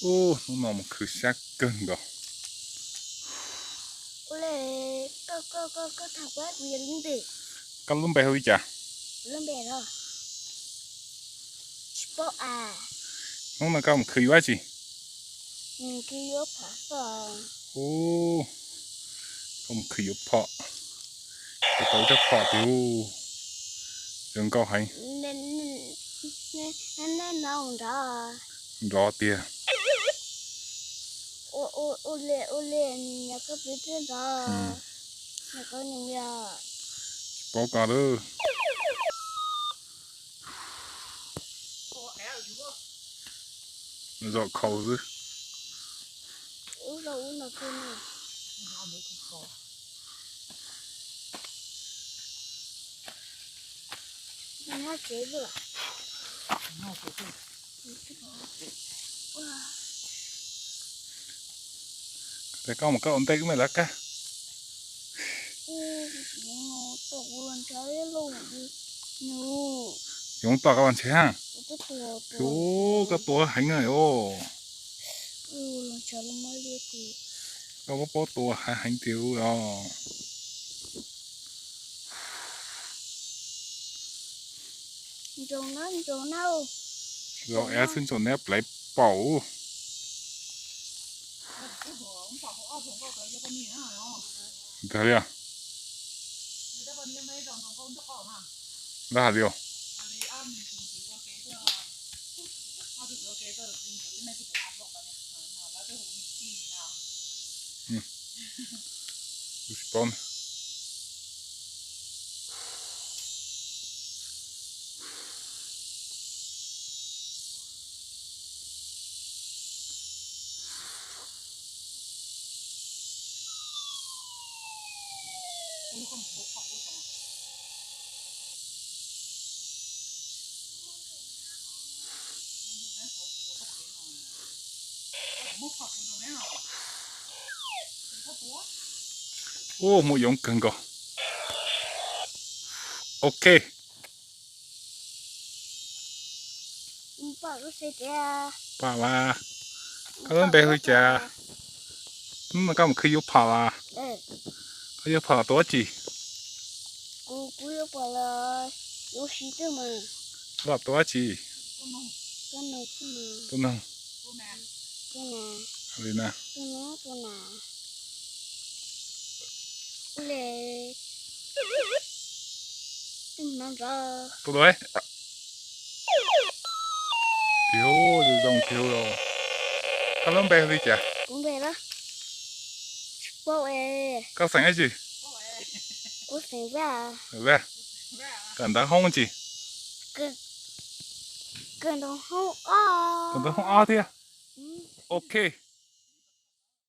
Ub, hnub no mus khwv siab kawg nkaus. Koj lub npe hu li cas? Hnub no koj mus khwv yuav dab tsi? Ub, koj mus khwv yuav phom, khwv tau ib rab phom tiag, zoo nkauj heev. Nrov tiag. Tsis paub koj lawm. Zom khaus xwb. Ces koj mus koj ua ntej wb mam li kab. Yoov tom koj los ntshe ha. Ub, koj tua heev os. Koj paub paub tua heev tiag os. Zov ev xwb ntsaum neb plaiv paum. Ntag li. Lab hais li os. Kuv tsis paub na. Ub, muaj yoov kawg nkaus. Ok. Pam las, koj lub npe hu li cas? Hnub no koj mus khwv yuav phom las? Koj yuav phom los tua dab tsi? Los tua dab tsi? Tua noog. Li na. Tus no, tiag zoo tiag. Koj lub npe hu li cas? Koj xeem dab tsi? Koj ntawv hoob tsi? Koj ntawv hoob ob thiab. Ok.